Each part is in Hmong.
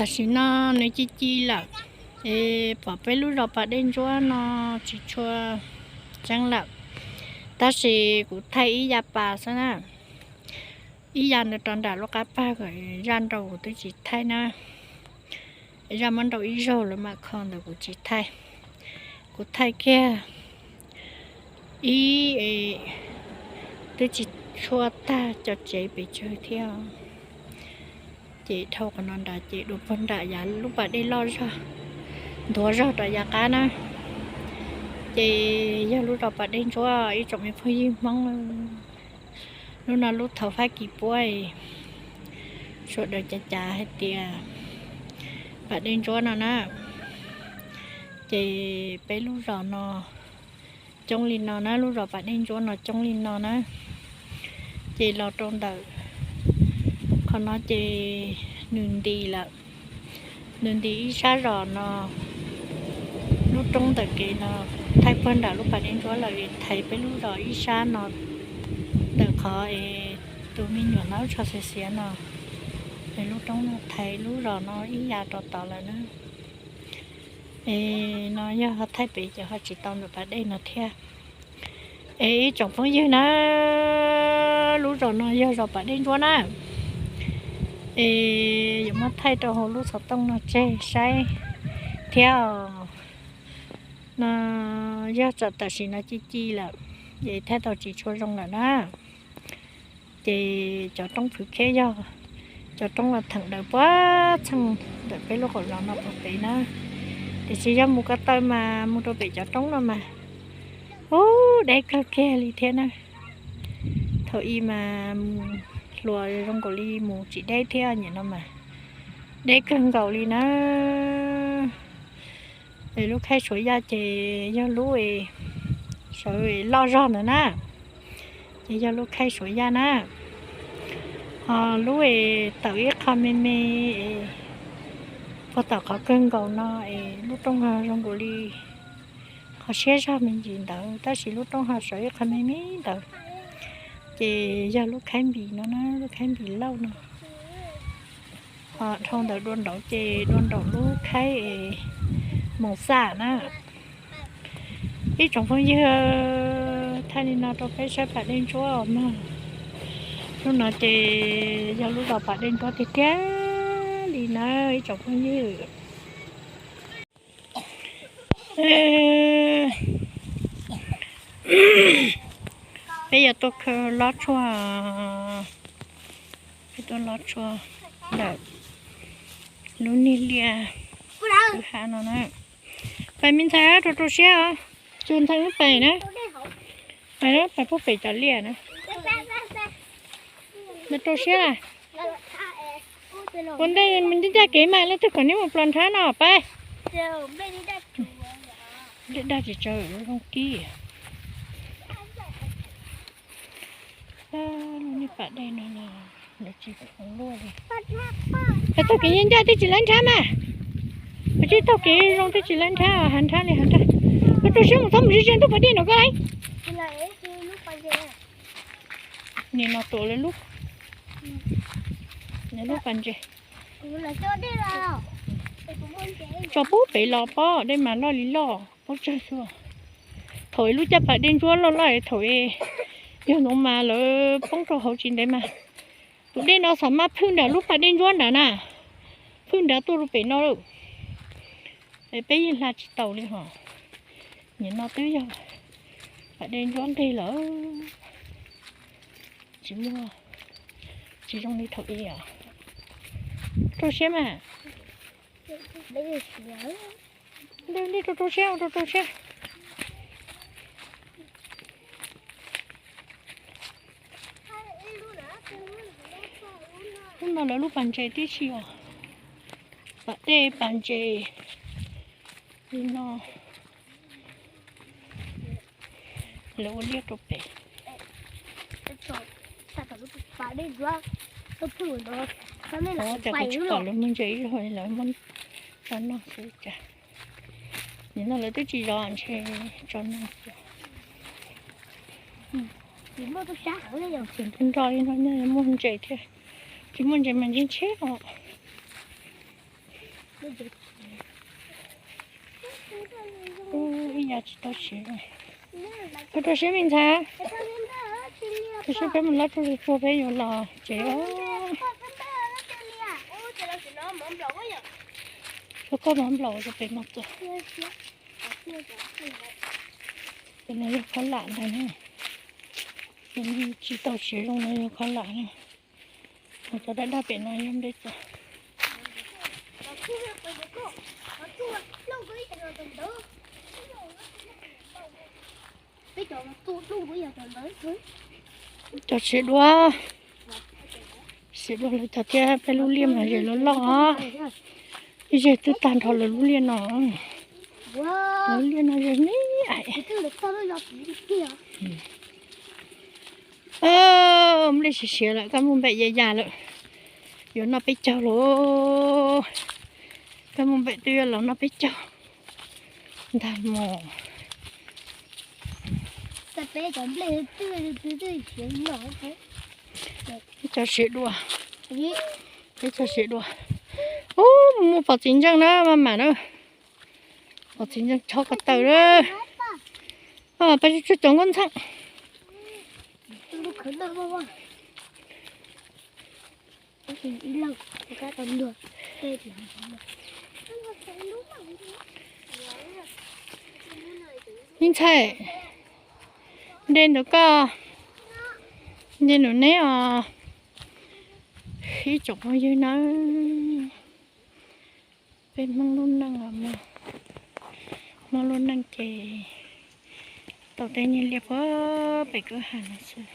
Tam sim no nws ci ci lawm, es pom peb lub zos Pas Dej Ntsuab no tsis tshua tseeb lawm, tab sis kuv thaij ib yav pas xwb na, ib yav ntawd rau nram lub qab pag kom zaj nrau kuv twb tsis thaij na, zaj muab nrau ib zaug lawm mam kho ntawd kuv tsis thaij, kuv thaij kiag ib, twb tsis tshua tag cov tsev pes tsawg thiab. Ces dhau qhov no nrad ces dua puag nram yav lub pas dej loj zog, ntuav zog rau yav qab na. Ces yog lub zos Pas Dej Ntsuab ib tsoom me phooj ywg Hmoob. Lub no lub thaum Fab Kis puab, sawv daws cav cav hais tias Pas Dej Ntsuab no na. Ces peb lub zos no coob li no na, lub zos Pas Dej Ntsuab no coob li no na. Ces los rau ntawm qhov no ces nws nti lawm, nws nti ib sab zos no, lub roob ntawm kev no thaij puag nram lub Pas Dej Ntsuab lawm, thaiv peb lub zos ib sab no ntawm qhov es tus me nyuam no tsho xiav xiav no, es lub roob no thaiv lub zos no ib yav rau tod lawm na. Es no yog ho thaij pem ces ho tsis tau ntawm pas dej no thiab. Es ib tsoom phooj ywg na, lub zos no yog zos Pas Dej Ntsuab na. Es yuav muab thaij rau hauv lub xov tooj no tseg saib thiab. No yog tam sim no ci ci lawm, es thaij tau tsis tshua zoo lawm na. Ces cov roob phwv kheb yog cov roob los theem daws puag txheej ntawm peb lub qaum zos no puag pem na. Tiam sis yog mus ko taw mas mus rau pem cov roob no mas, ub, deb kawg kiag li thiab na. Thaum ub mas mus hluas zoo nkaus li mus tsis deb thiab, nim no mas deb kawg nkaus li na. Es lub khaib Suav Yaj ces yog lub sawv loj zog ntawd na, ces yog lub khaib Suav Yaj na. Ho lub es tawm ib qho me me es puag tom qhov kawg nkaus no es lub rooj ho zoo nkaus li qhov siab zog me ntsis ntawd, tab sis lub rooj ho sawv ib qho me me ntawd, ces yog lub khaib Npis no na, lub khaib Npis Lauj no. Ho dhau ntawd dua nraud ces dua nraum lub khaib es Moos Xaj na. Ib tsoom phooj ywg, thaij li no rau peb saib pas dej ntsuab mog. Lub no ces yog lub zos pas dej ntsuab tiag tiag li na ib tsoom phooj ywg. Peb yuav tuaj khaws lob tshuaj, peb tuaj lob tshuaj ntawm lub niag liaj kwj ha no na. Pais me ntxhais, rau rau siab os, tsuas ntxhais pais na. Pais na, pais puag pem cov liaj na. Rau rau siab. Ua ntej mus ncaj ncaj kev mas leej twg kom neb mus plos nrhab no pab. Dej dag tsis tsawg zoo kib. Lub niag pas dej no los lawv tsis khoom luaj li. Yog taug kev ncaj ncaj twb tsis lawv nrhab mas. Yog tsis taug kev zoo twb tsis lawv nrhab, hav nrhab li hav nrhab. Rau rau siab mus txhob mus ze ze ntuj pas dej no koj. Nim no tuav lawv lub, lawv lub pas ntses. Tso pub pem los pob dej mas loj li loj pob tsawg xwb. Thaum lub caj pas dej ntsuab loj loj thaum yog no mas lawv poob rau hauv tsis ntev mas. Tus dej no xav mas phwj nram lub pas dej ntsuab nrad na, phwj nrad tuaj rau pem no lawm. Es peb yeej hla tsis taus li hos. Nim no twb yog pas dej ntsuab nqig lawm, tsis muaj, tsis zoo li thaum ub os. Rau siab mas. Ntej rau rau siab, rau rau siab. Lub no lawv lub pas ntses tib si os. Pas dej pas ntses li no. Lawv ua liaj rau pem. Tab sis kuv tsis pom lawv muag ntses ib zaug, lawv muab tso noj xwb cas. Nim no lawv twb tsis zov ntshe tso noj xwb. Nrog li no muag ntses thiab, tsis muaj ntses mas ntshe ntshe os. Ib yam tsis tau siav. Koj rau siab me ntxhais. Rau siab peb mus lab rau puag peb yuav los tsev os. Rau koj mov nplaum rau pem no txog. Pem no yog khab lam ntag na. Tsis tau siav zoo no yog khab lam na. Cov daj daj pem no yog nplej txos. Cov siav dua, siav dua lawv cov thiab peb lub liaj mas ze loj loj os. Ib ze twb tag nrho lawv lub liaj no. Lub liaj no ze me ais. Nplej siav siav lawm, kab mus npem ya ya lawm. Yuav noj peb caug lawm. Kab mus npem twb yuav los noj peb caug ntag mog. Peb cov siav dua, peb cov siav dua. Ub, mus pom txiv ntseej na, maj mam na. Pom txiv ntseej chob ko taw na. Peb tsuag cov nkauj ntxhee. Me ntxhais, nte ntawm koj, nte ntawm neb os. Ib tsoom phooj ywg nawb, peb Hmoob lub neej os mog, Hmoob lub neej ces tau tej niag liaj puag pem kwj ha no xwb.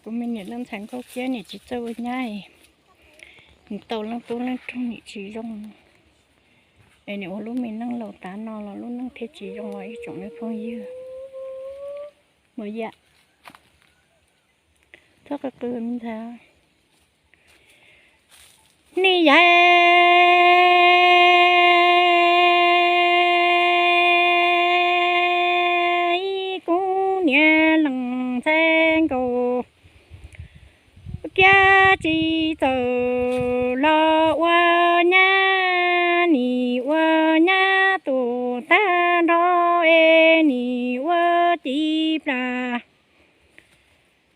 Kuv me niam leej ntxhais nkauj kiab nim tsis txawj ua nyab, nim tau leej tub leej roog nim tsis zoo, es nim ua lub me neej laus tav no los lub neej thiaj tsis zoo os ib tsoom me phooj ywg. Mus yam, txhob qw qw me ntxhais. Nim yaim ib kub niam leej ntxhais nkaus kiab tsis txawj los ua nyab, nim ua nyab tus tag nrho es nim ua ci plas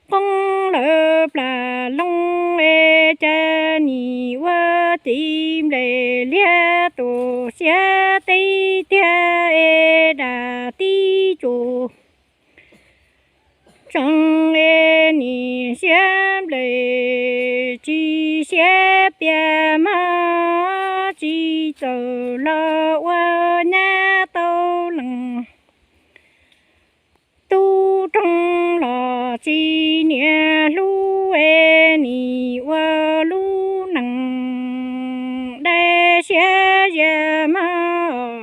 qoob lawm plas loog es cas nim ua ci nplej liab tus siab tib tiag es dam tib tsus tsees es nim siab nplej tsis siab piam mog, tsis txawj los ua nyab tau leej tub roog los tsis niam hlub es nim ua lub neej dai siab zias mog.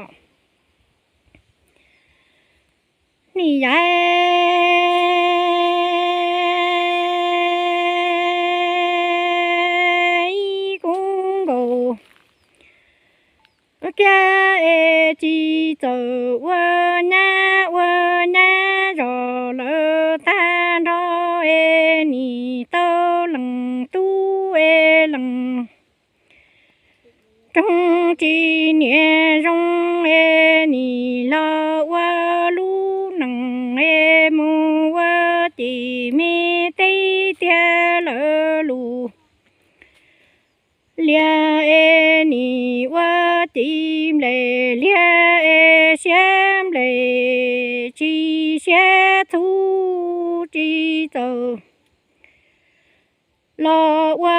Nim yaim ib kub nkaus kiag es tsis txawj ua nyab, ua nyab zog lawm tag nrho es nim tau leej tub es leej roog tsis niam zoo es nim los ua lub neej es mus ua ci me tib tiag lawm lus liag es nim ua ci nplej liag es siab nplej tsis siab txhub tsis txawj los ua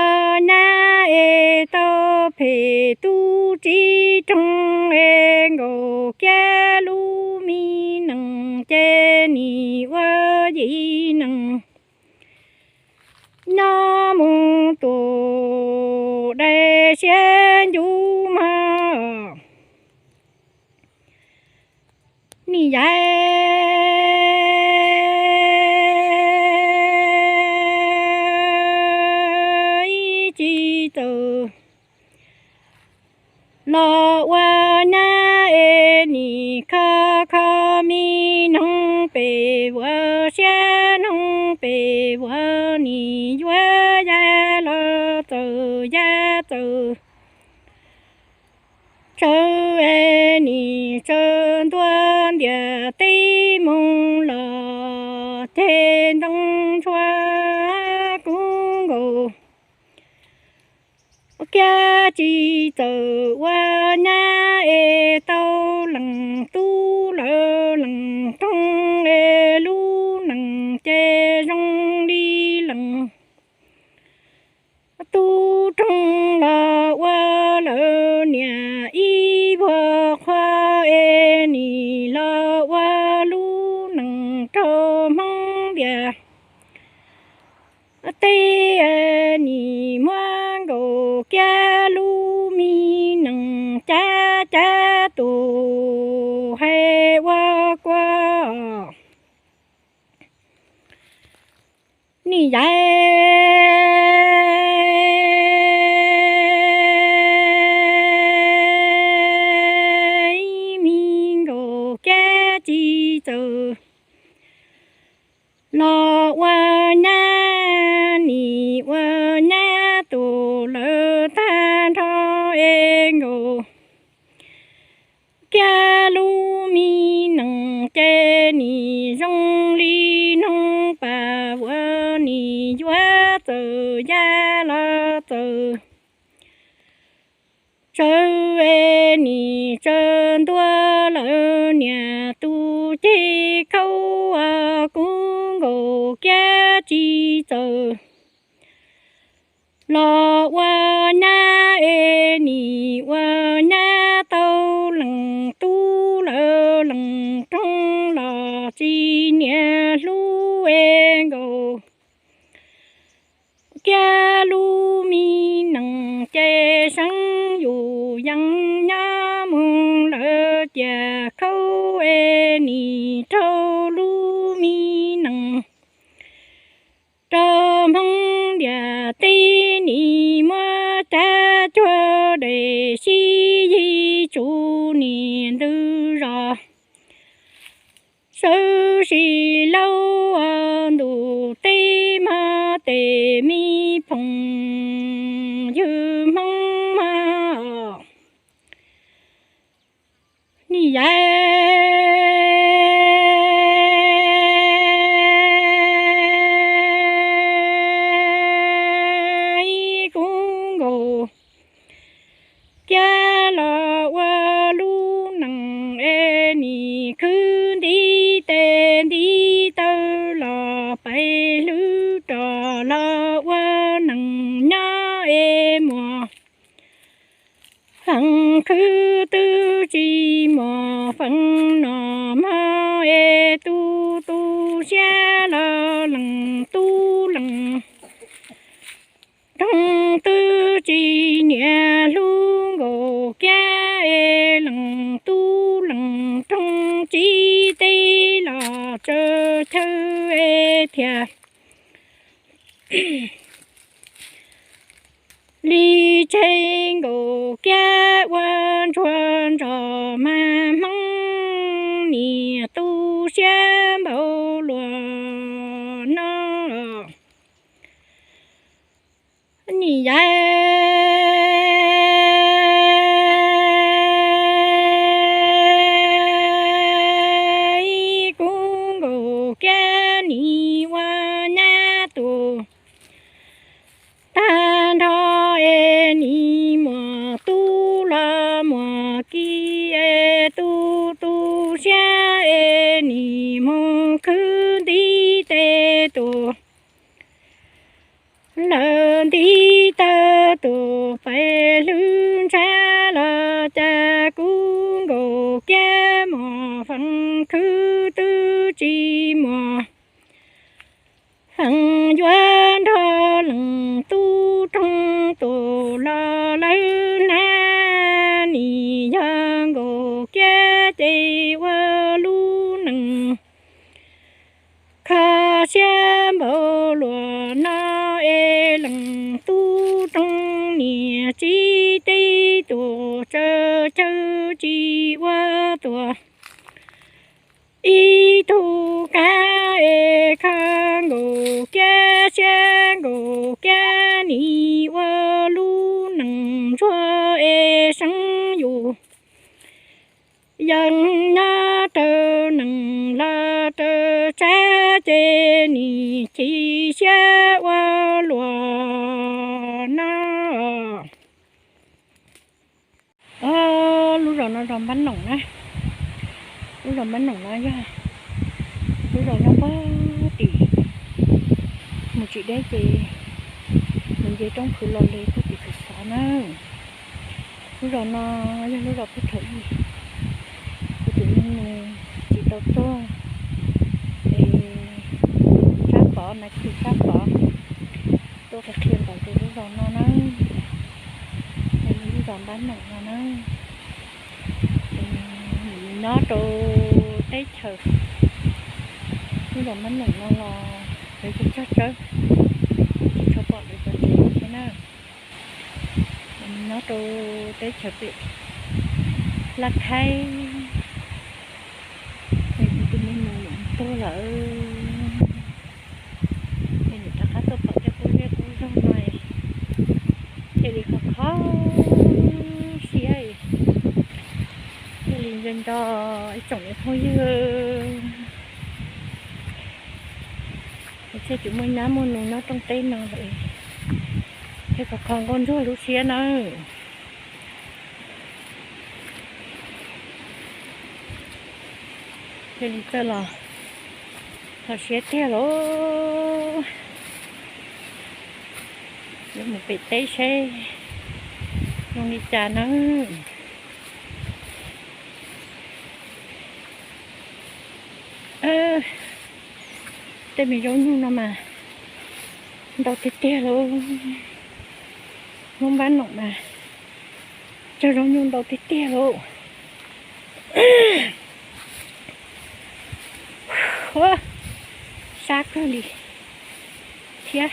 nyab es tau phem tub tsis roog es nkaus kiag lub me neej ces nim ua yim neej nyob mus tus dai siab ncuv mog. Nim yaim ib tsis txawj los ua nyab es nim kho kho me noog pem vuas siab noog pem vuas nim yuav ya los txawm tsawv es nim tsawv ntua ntiam teb moo los ceg ntoo ntshua kub nkaus. Kiab tsis txawm ua nyab es tau leej tub lawv leej roog es lub neej ces zoo li leej tub roog los ua lawv niam ib vuag qhua es nim los ua lub neej raug Hmoob ntiam teb. Nim muab nkaus kiab lub mi neej cab cab tus hais ua kua. Nim yaiv mi nkaus kiab tsis txawm los ua nyab, nim ua nyab tus lawv tag nrho es nkaus kiab lub mi neej ces nim zoo li noog pas uas nim yuav txawm ya los txawm tsawv es nim tsawv ntua lawv niam tus ceg khaub kub nkaus kiab tsis txawm los ua nyab es nim ua nyab tau leej tub lawv leej roog los tsis niam hlub es nkaus kiab lub mi neej ces seev yus yees nyob mus lawv ciam khaub es nim raug lub mi neej rau Hmoob ntiam teb. Nim muab cab cuag dej sib yig tsuv nim ntws zos sawv sim laub ntuj teb mog tes me phooj ywg Hmoob mog. Nim yaiv kub nkaus kiab los ua lub neej es nim khwv ntiv tes ntiv taw los pais hlwb rog los ua neej nyob es muaj feem khwv twb tsis muaj feem noj mog es tu tu siab los leej tub leej roog twb tsis niam hlub nkaus kiab es leej tub leej roog tsis teb los tsawv chaw es thiaj li tseg nkaus kiab ua ntsuag nrog mas Hmoob niam tu siab npaum luag no. Nim yaiv kub nkaus kiab nim ua nyab tus tag nrho es nim muaj tub los muaj ki es tu tu siab es nim mus khwv ntiv tes tus lawm ntiv taw tus pais hlwb ntshav los cas kub nkaus kiab muaj feem khwv twb tsis muaj feem yuav nrog leej tub roog tus los lawv hnab nim yog nkaus kiab ces ua lub neej kho siab npaum luag no es leej tub roog niam tsis teb tus tsawv chaw tsis ua tuag ib tug kab es kho nkaus kiab siab nkaus kiab nim ua lub neej Nim ci siab ua luaj no. Lub zos no zos Npab Noom na. Lub zos Npab Noom no yog lub zos nyob pog tim, mus tsis deb ces mus nce roob Phwv Los Lis tuaj tim Phwv Xov na. Lub zos no yog lub zos pib thaum ub kuv tus me nus tsis tau tuaj es Tsab Pov, nas tus Tsab Pov tuaj qhia qhia ntawd ces lub zos no na, es lub zos Npab Noom no na. Nyob rau teb chaws, lub zos Npab Noom no los lawv cog tsawb, tsis tshua pom lawv cov tsev thiab na. Nyob rau teb chaws pem Laj Thaib, es kuv tus me nus tuag lawm, es nws rov qab tuaj pom tej qub zej qub zog no, cia li kho kho siab, cia li nco nco ib tsoom niam phooj ywg. Thiaj tsis muaj nyab muaj nus nyob rooj teb no lawm, thiaj kho kho nkauj ntsuag lub siab nawb. Cia li txawj los kho siab tiag lauj. Yuav mus pem teb seb zoo li cas nawb. Tej me zaub nyuj no mas ntau tiag tiag lauj. Lub Npab Noom mas cog zaub nyuj ntau tiag tiag lauj. Sab kawg li thiab.